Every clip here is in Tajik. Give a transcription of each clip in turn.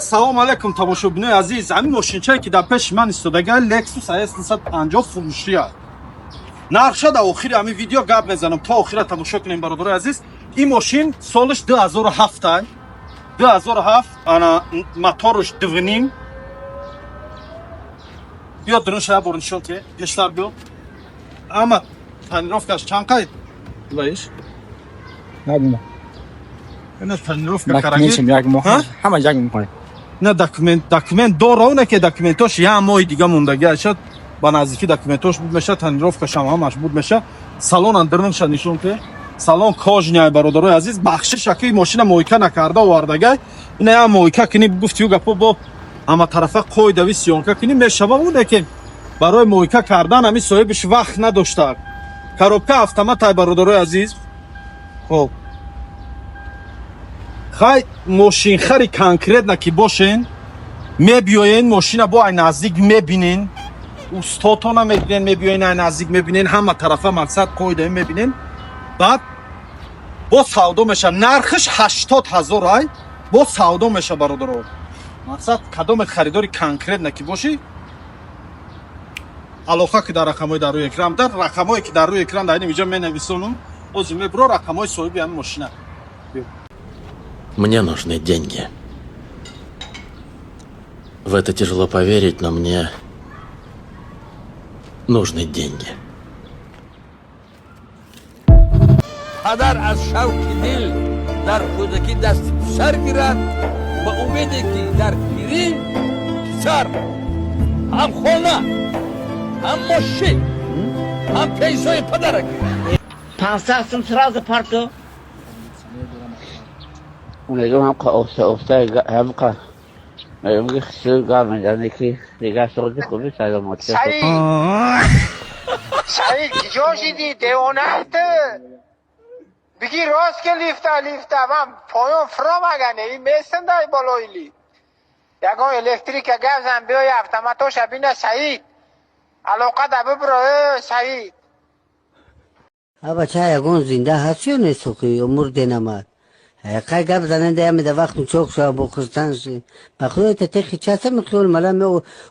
Салом алейкум, тамошобинои азиз. Ҳамин мошинчае, ки дар пеши ман истодага, Lexus IS 950 фурӯшия. Нархша дар охири ҳамин видео гап мезанам, то охира тамошо кунем, бародарои азиз. Ин мошин солаш 2007 ай, 2007, ана моторш 2,5. Биё, дурунша як бор нишон те, пештар биё. Ама тонировкаш чанд қайд лаиш? Як моҳ. Ина тонировка караги. Документшам як моҳ. Ҳа? Ҳама як моҳ. На, документ дора, оне ки документош як моҳи дига мондаги ашад, ба наздикӣ документош буд меша, тонировкашам ҳамаш буд меша. Салонан дирнша нишон ке, салон кожаный. Бародарои азиз, бахшиш, аки мошина мойка накарда овардагай. Ина як мойка кини, гуфтию гапо, бо ҳама тарафа қойдави съёмка кини мешава. Оне ки барои мойка кардан ҳами соҳибиш вақт надошта. Коробка автоматай, бародарои азиз. Хоб, хай, мошинхари конкретно ки бошен, мебиёен, мошина бо ай наздик мебинен, устотона мебинен, мебиёен, ай наздик мебинен, ҳама тарафа, мақсад, қоидаи мебинен, баъд бо савдо меша. Нархиш 80 000 ай, бо савдо меша, бародаро. Мақсад, кадоме харидори конкретно ки бошӣ, алоқа ки дар рақамҳои дар рӯи экран, дар рақамҳое ки дар рӯи экран дар ин иҷо менависонум, ози мебро рақамҳои соҳиби ҳамин мошина. Мне нужны деньги. В это тяжело поверить, но мне нужны деньги. Падар аз шавқи дил дар кӯдакӣ дасти писар гирад, ба умеде ки дар пирӣ писар ҳам хона, ҳам мошин, ҳам пенсияи падара гирад. 500 сум сразу парту. Мегӯям, ҳамқа оста оста, ҳамқа мегӯям, ки хусур гап мезанӣ, ки дигар сози хуби, саломатӣ. Саид, Саид, киҷо шидӣ, девонаҳту? Бигӣ рост, ки лифта ман поён фуромагане, ин месандай болои лифт. Ягон электрика гап зан, биёй, автоматоша бина. Саид, алоқа да бибро, э Саид. А бача, ягон зинда ҳаст ё нест, охи, ё мурде намад? Қай гап зананда ямида вақту чок шава бо хурсанд ши. Ба худо, та техи часа михёл мала ме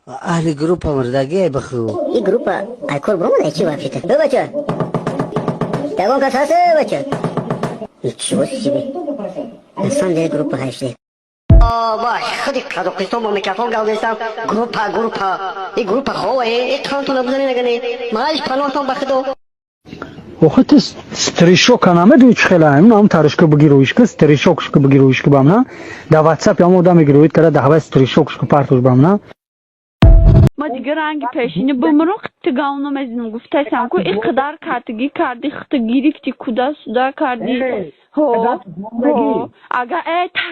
аҳли группа мурдагӣ, ба худо. И группа айкор бромада чи вообще-то? Б, бача. Ягон кас ҳаст, бача? Ничего себе. На самом деле группа ҳаште. Вай, худи Қазоқистон бо микрофон гап зестам. Группа, группа. И группа хова, э, қантона бизанед нагане. Малиш паноҳтон ба худо. Охи, ту стришока намедони, чӣ хела ам таришка бигироишка, стришокшка бигироишка бамна дар Ватсап ям одам мегироид кара, да ҳавай стришокшка партош бамна. Ма дигар ранги пешини бумру қитти гавно мезинам, гуфтасам ку, ин қадар картигӣ кардӣ, хита гирифти, куда суда кардӣ. Ҳо, ҳо, агар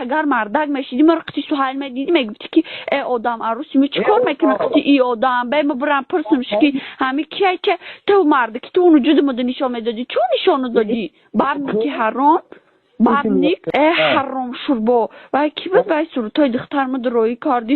агар мардак мешидӣ, маро қити Суҳайл медидӣ, мегуфтӣ, ки э одам арӯси мо чӣ кор мекунад қити и одам? Бе, ма бурам пурсамш, ки ҳами кияй, ки ту марда, ки ту вуҷуди мода нишон медодӣ, чун нишону додӣ? Бабники ҳаром, бабник, э ҳаром шурбо, вай ки буд, вай сурудҳои духтар мо роӣ кардӣ.